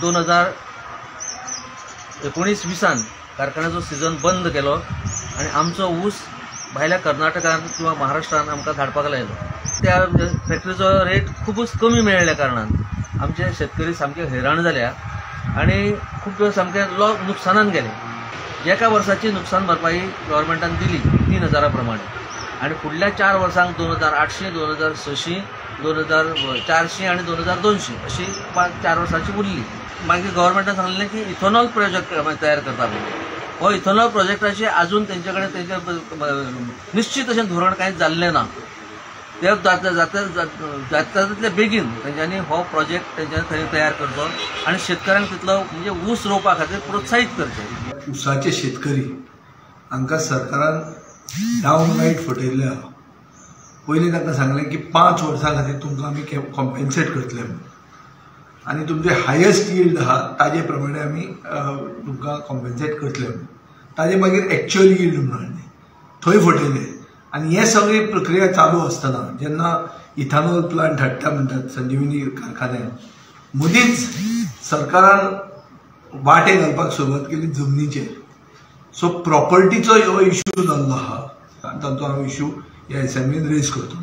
2019-20 कारखान्याचो season बंद केलो आनी आमचो ऊस भायल्या कर्नाटकान किंवा महाराष्ट्रान आमकां धाडपाक लायलो. त्या फॅक्टरीचो रेट खुबूच कमी मेळ्ळ्या कारणान आमचे शेतकरी सामके हैराण जाल्या आनी खूब सामके नुकसानान गेले. एका वर्साची नुकसान भरपाई गव्हर्मेंटान दिली 3000 प्रमाणे आनी फुडल्या 4 वर्सांक 2800, 2600, 2400 आनी 2200 अशी 4 वर्सांची उरली. मागीर गव्हर्मेंटान सांगलें की इथेनॉल प्रोजेक्ट तयार करता म्हणून. हो इथेनॉल प्रोजेक्टाचे अजून तेंचे कडेन तेंचे निश्चित अशें धोरण कांयच जाल्लें ना. ते जाता जाता तितले बेगीन तेंच्यांनी हो प्रोजेक्ट तेंच्यांनी थंय तयार करचो आनी शेतकऱ्यांक तितलो म्हणजे ऊस रोवपा खातीर प्रोत्साहीत करचें. ऊसाचे शेतकरी हांकां सरकारान डावन रायट फटयल्ले आहा. पयलीं तांकां सांगलें की 5 वर्सां खातीर तुमकां आमी कॉम्पेन्सेट करतले म्हणून आनी तुमचे हायेस्ट यील्ड आहा ताजे प्रमाणे आमी तुमकां कॉम्पेन्सेट करतले म्हणून. ताजे मागीर एक्च्युअल यील्ड म्हणून थंय फटयले. आनी हे सगळी प्रक्रिया चालू आसतना जेन्ना इथेनॉल प्लांट हाडटा म्हणटात संजीवनी कारखान्यान, मदींच सरकारान वांटे घालपाक सुरवात केली जमनीचेर. सो प्रॉपर्टीचो हो इशू जाल्लो आहा आनी तांचो हांव इशू ह्या असेंब्लीन रेज करतलो.